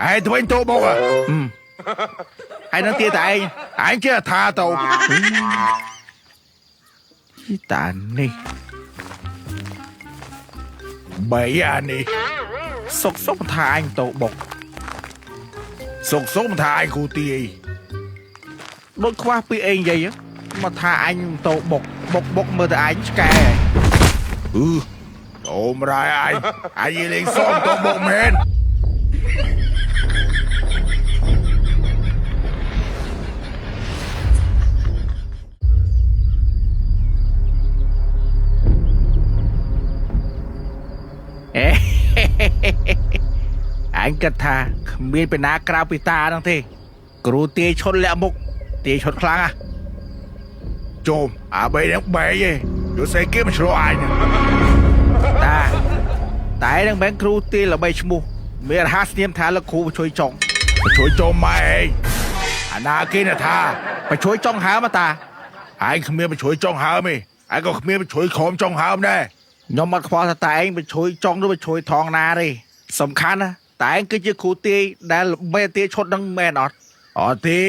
ឯងទៅវិញតោបុក ហើយនឹងទាតែឯង ឯងចេះថាទៅ តានេះ បីអានេះ សុកសុកថាអញតោបុក សុកសុកថាឯងគ្រូទាយ ដូចខ្វះពីអីនិយាយមកថាអញតោបុកបុកបុកមើលតែអញឆ្កែ អឺអូមរ៉ៃឯងឯងលេងសមតោបុកមែន អេអញគិតថាគ្មានពីណាក្រៅពីតាហ្នឹងទេគ្រូទាយឈុតលាក់មុខទាយឈុតខ្លាំងហ่ะ ជុំអាបីនឹងបែកឯងយកស្អីគេមកឆ្លោះអញ តាតែនឹងមិនគ្រូទាយល្បីឈ្មោះមានរហ័សនាមថាលោកគ្រូជួយចុង ជួយជុំម៉ែឯងអាណាគេណាថា បជួយចុងហើមតា ឯងគ្មានបញ្ជួយចុងហើមទេឯងក៏គ្មានបញ្ជួយខំចុងហើមដែរ ខ្ញុំអត់ខ្វល់ថាតែឯងបជួយចុងឬបជួយថងណាទេសំខាន់ណាតែឯងគឺជាគ្រូទាយដែលល្បីទាយឈុតនឹងមែនអត់ អត់ទេ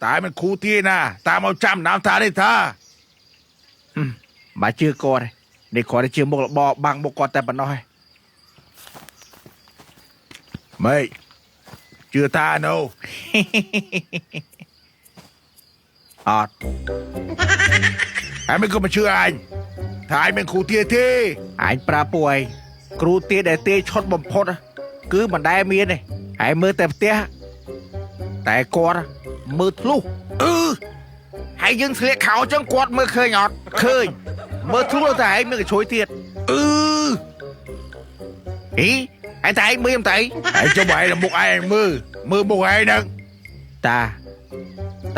តែមិនគ្រូទាយណាតាមមកចាំណាមថានេះថា បើជឿគាត់ទេនេះគាត់តែជាមុខរបរបាំងមុខគាត់តែប៉ុណ្ណោះឯង ម៉េចជឿតាណូ អត់ ឯងមិនក៏មិនជឿអញថាឯងមិនគ្រូទាយទេ អញប្រាប់ពួកឯងគ្រូទាយដែលទាយឈុតបំផុតគឺមិនដែលមានទេឯងមើលតែផ្ទះតែគាត់មើលធ្លុះអឺហើយយើងស្លៀកខោចឹងគាត់មើលឃើញអត់ឃើញមើលធ្លុះតែឯងមានកញ្ជួយទៀត អឺ អីឯតែឯងមើលមិនតែ ឯងចុះបើឯងមុខឯងមើលមើលមុខឯងហ្នឹង តា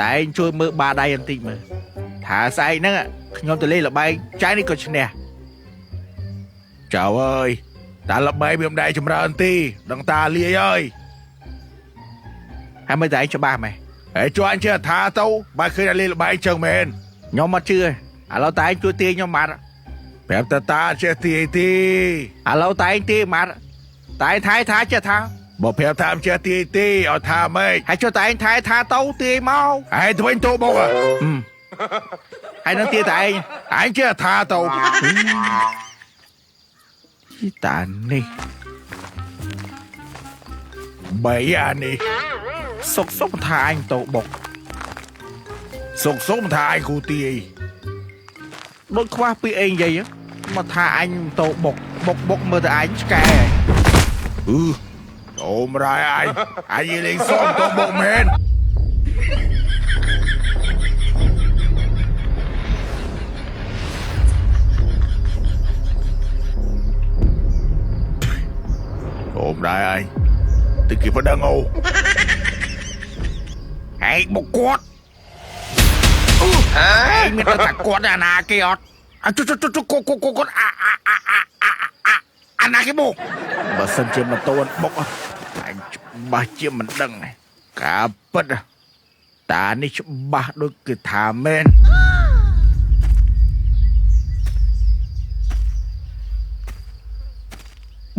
តែឯងជួយមើលបាដៃបន្តិចមើលថាស្អែកហ្នឹងខ្ញុំទៅលេងល្បែងចៅនេះក៏ឈ្នះ ចៅអើយតាល្បីវាមិនដែរចម្រើនទេដឹងតាលាយហើយ ហើយមើលតែឯងច្បាស់ម៉េះ ហើយជួយអញជឿថាទៅបើឃើញតែលេងល្បែងចឹងមែន ខ្ញុំអត់ជឿឥឡូវតែឯងជួយទាញខ្ញុំបាត់ ប្រាប់តាតាចេះទាយទេ ឥឡូវតែឯងទាញបាត់តែឯងថៃថាចេះថា បើប្រាប់ថាមិនចេះទាយទេឲ្យថាម៉េច ហើយចុះតែឯងថៃថាទៅទាញមក ឯងទៅវិញទៅបុក ហើយនឹងទាញតែឯង ឯងចេះថាទៅ តានេះ បីអានេះ សុកសុកថាអញទៅបុក សុកសុកថាឯងគ្រូទាយ ដូចខ្វះពីអីនិយាយមកថាអញទៅបុកបុកបុកមើលតែអញឆ្កែ អឺអូមរ៉ៃឯងឯងលេងសមទៅបុកមែនអូមរ៉ៃឯងតិចគេប្តឹងអូ ឯងបុកគាត់ឯងមានតែគាត់អាណាគេអត់អចុចុចុកកកគាត់អាអាអាអាអាអាណាគេបុកបើសិនជាម៉ូតូបុកអញច្បាស់ជាមិនដឹងការពិតតានេះច្បាស់ដូចគឺថាមែន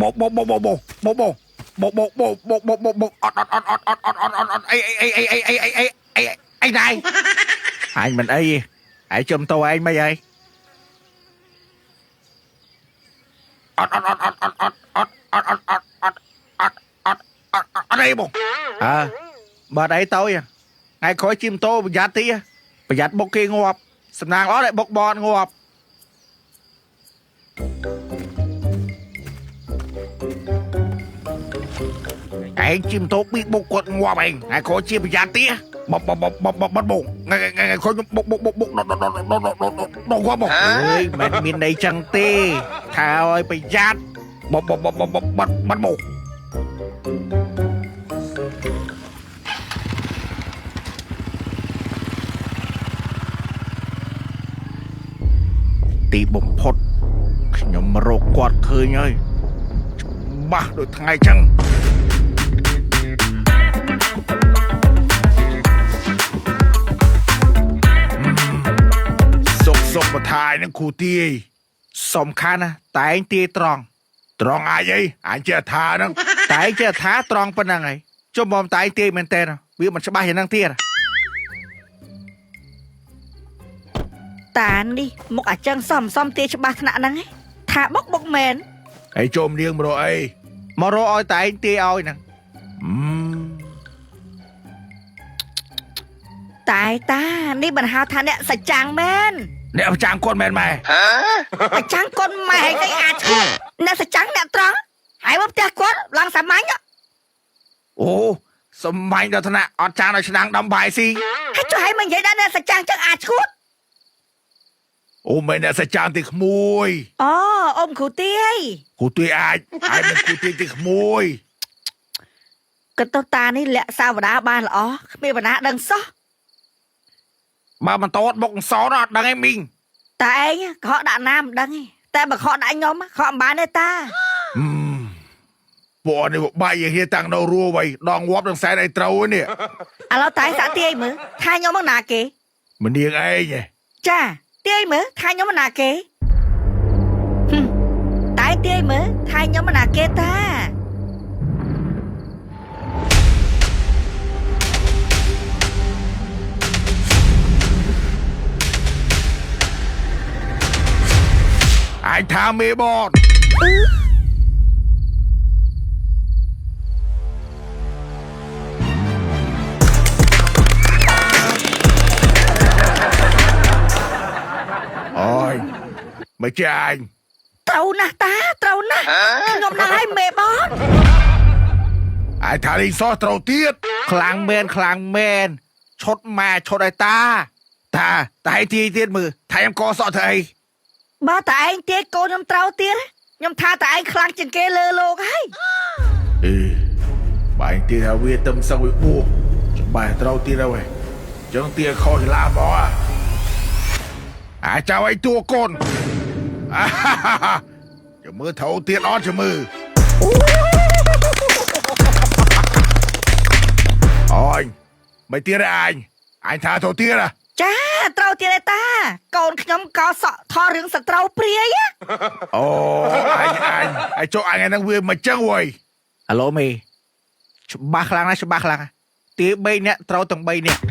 បបបបបបបបបបបបបបបអត់អត់អត់អត់អត់អត់អត់អត់អត់អីអីអីអីអីអីអីអីអីណៃអញមិនអីឯងជុំតោឯងមិនអីអត់អត់អត់អត់អត់អត់អត់អត់អត់អត់អត់អត់អត់អត់អត់អីបងអើបើអីទៅថ្ងៃក្រោយជិះម៉ូតូប្រយ័ត្នតិចប្រយ័ត្នបុកគេងាប់សំណាងអត់ឲ្យបុកបនងាប់ឯងជិះម៉ូតូប៊ីបុកគាត់ងាប់ឯងថ្ងៃក្រោយជិះប្រយ័ត្នតិច បបបបបបបុកថ្ងៃថ្ងៃក្រោយខ្ញុំបុកបុកបុកបុកដកដកដកដកដកដកគាត់មក អើយមិនមានន័យចឹងទេថាឲ្យប្រយ័ត្ន បបបបបបបបុក ទីបំផុតខ្ញុំរកគាត់ឃើញហើយច្បាស់ដូចថ្ងៃចឹង សុកសុកបថាយនឹងគ្រូទាយ សំខាន់ណាតែឯងទាយត្រង់ ត្រង់អាចអីអញចេះថាហ្នឹង តែឯងចេះថាត្រង់ប៉ុណ្ណឹងហើយ ចុះមកតែឯងទាយមែនតើវាមិនច្បាស់យ៉ាងហ្នឹងទៀត តានេះមុខអាចឹងសំសំទាយច្បាស់ថ្នាក់ហ្នឹងឯងថាបុកបុកមែន ហើយចូលនាងមករកអី មករកឲ្យតែឯងទាយឲ្យហ្នឹង អឺ តែតានេះមិនហៅថាអ្នកសច្ចាំងមែន អ្នកប្រចាំងគាត់មែនម៉ែ សច្ចាំងគាត់ម៉ែឯងទៅអាចឈួតអ្នកសច្ចាំងអ្នកត្រង់ហើយមកផ្ទះគាត់ឡើងសាមញ្ញ អូសម័យដល់ថ្នាក់អត់ចានឲ្យឆ្នាំងដំបាយស៊ី ហើយចុះឲ្យមកនិយាយដល់អ្នកសច្ចាំងចឹងអាចឈួត អូមែនអ្នកសច្ចាងទីក្មួយ អូអ៊ំគ្រូទាយ គ្រូទាយអាចអាចមិនគ្រូទាយទីក្មួយ ក៏ទៅតានេះលាក់សាវតាបានល្អគ្មានបណ្ណាដឹងសោះ បើបន្តបុកសអត់ដឹងឯងមីង តែឯងខកដាក់ណាមិនដឹងទេតែបើខកដាក់ខ្ញុំខកមិនបានទេតា ហឹមពួកនេះបាយយើងគ្នាតាំងនៅរួវៃដងងាប់នឹងសែនអីត្រូវឯនេះ ឥឡូវតែសាក់ទាយមើលថាខ្ញុំមកណាគេ មនាងឯងឯង ចាទាយមើលថាខ្ញុំមកណាគេហឹមតែទាយមើលថាខ្ញុំមកណាគេតា អាចថាមេបតអូយមិនចាអញ ត្រូវណាស់តាត្រូវណាស់ខ្ញុំណាស់ឲ្យមេបន អាចថាលីងសោះត្រូវទៀត ខ្លាំងមែនខ្លាំងមែនឈុតម៉ែឈុតឲ្យតាតាតែឯងទាយទៀតមើលថាខ្ញុំកសក់ធ្វើអី បើតែឯងទាយកូនខ្ញុំត្រូវទៀតខ្ញុំថាតែឯងខ្លាំងជាងគេលើលោកហើយ អេបែងទៀតថាវាទឹមសឹងវាបួសច្បាស់ត្រូវទៀតហើយចឹងទៀតខុសច្លាមកអាអាចៅឲ្យតួកូនអាហាហាហាចាំមើលត្រូវទៀតអត់ចាំមើលអូយមិនទៀតទេអញអញថាត្រូវទៀតហ៎ ចាត្រូវទៀតឯតា កូនខ្ញុំកោសក់ថតរឿងសត្រូវព្រាយណា អូអញអញអញចុះអញហ្នឹងវាមិនចឹងវ៉ៃ អាឡូមេច្បាស់ខ្លាំងណាស់ច្បាស់ខ្លាំងណាស់ទាយ3នាក់ត្រូវទាំង3នាក់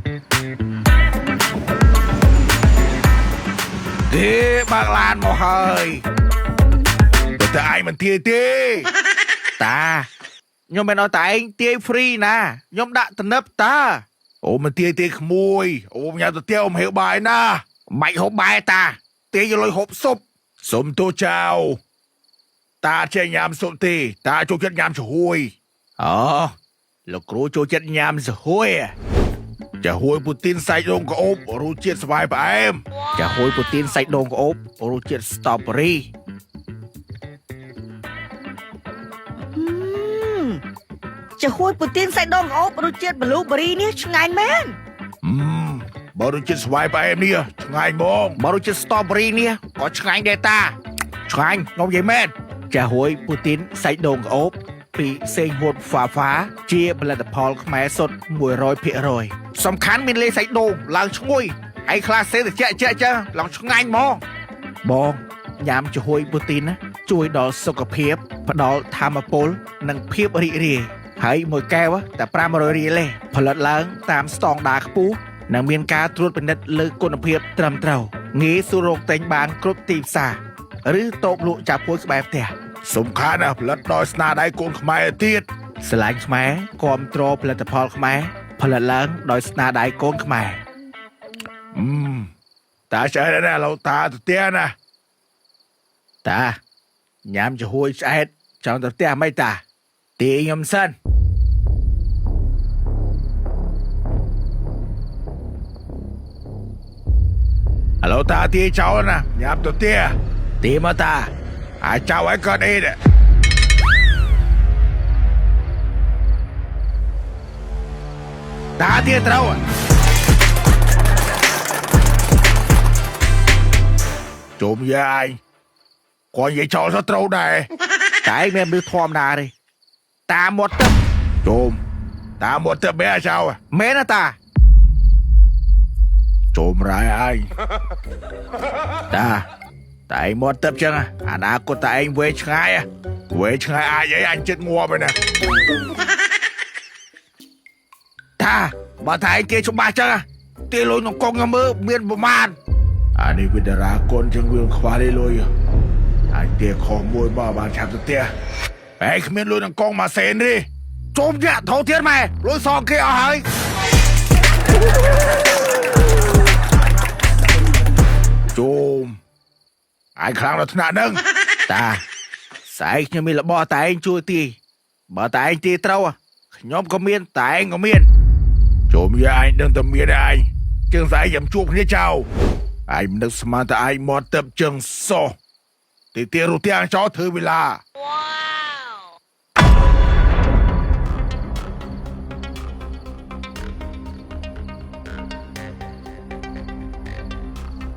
គេបើកឡានមកហើយ តែអញមិនទាយទេ តាខ្ញុំមិនឲ្យតែឯងទាយ free ណាខ្ញុំដាក់ទំនឹបតា អូមិនទាយទេក្មួយអូញ៉ាំទៅទៀវមិនហៀវបាយណា មិនហូបបាយតាទាយយកលុយហូបស៊ុប សុំទោសចៅតាចេះញ៉ាំស៊ុបទេតាចូលចិត្តញ៉ាំជ្រួយ អូលោកគ្រូចូលចិត្តញ៉ាំស្ហួយ ចាហួយពូទីនសាច់ដងក្អូបរសជាតិស្វាយផ្អែម ចាហួយពូទីនសាច់ដូងក្អូបរសជាតិ strawberry ហឹមចាហួយពូទីនសាច់ដងក្អូបរសជាតិ blueberry នេះឆ្ងាញ់មែន អឺមបើរសជាតិស្វាយផ្អែមនេះឆ្ងាញ់ហ្មង បើរសជាតិ strawberry នេះក៏ឆ្ងាញ់ដែរតាឆ្ងាញ់ខ្ញុំនិយាយមែនចាហួយពូទីនសាច់ដូងក្អូបពីសេងហួតហ្វាហ្វាជាផលិតផលខ្មែរសុទ្ធ100%សំខាន់មានលេសាច់ដូងឡើងឈ្ងុយហើយខ្លះសេតិចចចឹងឡើងឆ្ងាញ់ហ្មងបងញ៉ាំចាហួយពូទីនណាជួយដល់សុខភាពផ្ដល់ធម៌ពលនិងភាពរីករាយហើយមួយកែវតែ500រៀលទេផលិតឡើងតាមស្តង់ដារខ្ពស់និងមានការត្រួតពិនិត្យលើគុណភាពត្រឹមត្រូវងាយស្រួលរកទិញបានគ្រប់ទីផ្សារឬតូបលក់ចាប់ពួយក្បែរផ្ទះ សំខាន់ណាស់ផលិតដោយស្នាដៃកូនខ្មែរទៀត ស្រឡាញ់ខ្មែរគាំទ្រផលិតផលខ្មែរផលិតឡើងដោយស្នាដៃកូនខ្មែរ អឺមតាឆ្អែតណាស់ឥឡូវតាទៅផ្ទះណា តាញ៉ាំចំហួយឆ្អែតចង់ទៅផ្ទះមិនតាទាយខ្ញុំសិន ឥឡូវតាទាយចោលណាញ៉ាំទៅផ្ទះ ទាយមកតា អាចចៅឲ្យកើតអីដែរតាទាយត្រូវហ៎ជុំយាយគាត់និយាយចោលសោះត្រូវដែរ តែឯងមានមនុស្សធម្មតាទេតាមាត់ទឹក ជុំតាមកទឹកបែចៅ មែនណាតា ជុំរ៉ៃអញ តាតែឯងមាត់ទឹកចឹងអនាគតតែឯងវែងឆ្ងាយហ៎ វែងឆ្ងាយអាចអីអញចិត្តងាប់ហើយណា ថាបើថាឯងគេច្បាស់ចឹងទេលុយក្នុងកងខ្ញុំមើលមានប្រមាណ អានេះវាតារាកូនចឹងវាមិនខ្វះទេលុយអញទាខុសមួយមកបានឆាប់ទៅផ្ទះឯងគ្មានលុយក្នុងកងមួយសេនទេ ជុំយ៉ាថោទៀតម៉ែលុយសងគេអស់ហើយ ជុំឯងខ្លាំងដល់ថ្នាក់ហ្នឹង តាស្អែកខ្ញុំមានរបស់តែឯងជួយទីបើតែឯងទីត្រូវខ្ញុំក៏មានតែឯងក៏មាន ជុំយ៉ាឯងដឹងតែមានឯងចឹងស្អែកខ្ញុំជួបគ្នាចោលឯងមិននឹកស្មានតែឯងមកទៅចឹងសោះទីទារុទាំងចោលធ្វើវេលា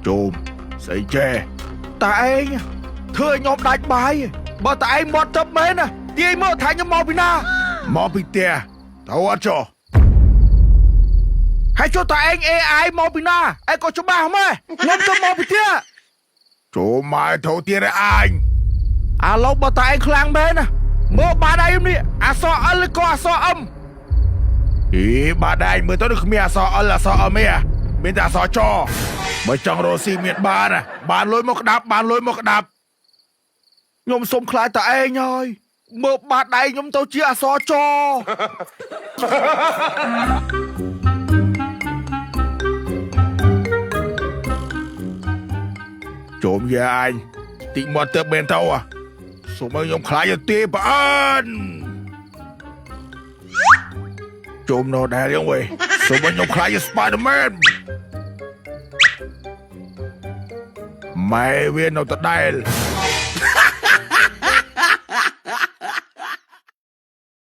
ជុំស្អីចេះ តាឯងធ្វើឲ្យខ្ញុំដាច់បាយបើតាឯងមកទៅមែនណាទាយមើលថាខ្ញុំមកពីណា មកពីផ្ទះត្រូវអត់ចុះ ហើយចុះតាឯង AI មកពីណាឯងក៏ច្បាស់ម៉េះខ្ញុំទៅមកពីផ្ទះ ចូលមកត្រូវទៀតឯអញ អាឡូវបើតាឯងខ្លាំងមែនណាមើលបាតដៃខ្ញុំនេះអស L ឬក៏អស M អីបាដៃមើលទៅដូចគ្មានអស L អស M ទេមានតែអសចបើចង់រកស៊ីមានបានណាបានលុយមកក្តាប់បានលុយមកក្តាប់ ខ្ញុំសុំខ្លាចតាឯងហើយមើលបាតដៃខ្ញុំទៅជាអសច ចូលយាអញតិចមកទៅមែនទៅอ่ะសូមឲ្យខ្ញុំខ្លាចទៅទេប្អូនជុំនៅដែរយ៉ាងវេសូមឲ្យខ្ញុំខ្លាចជា Spider-Man ម៉ែវានៅតដែល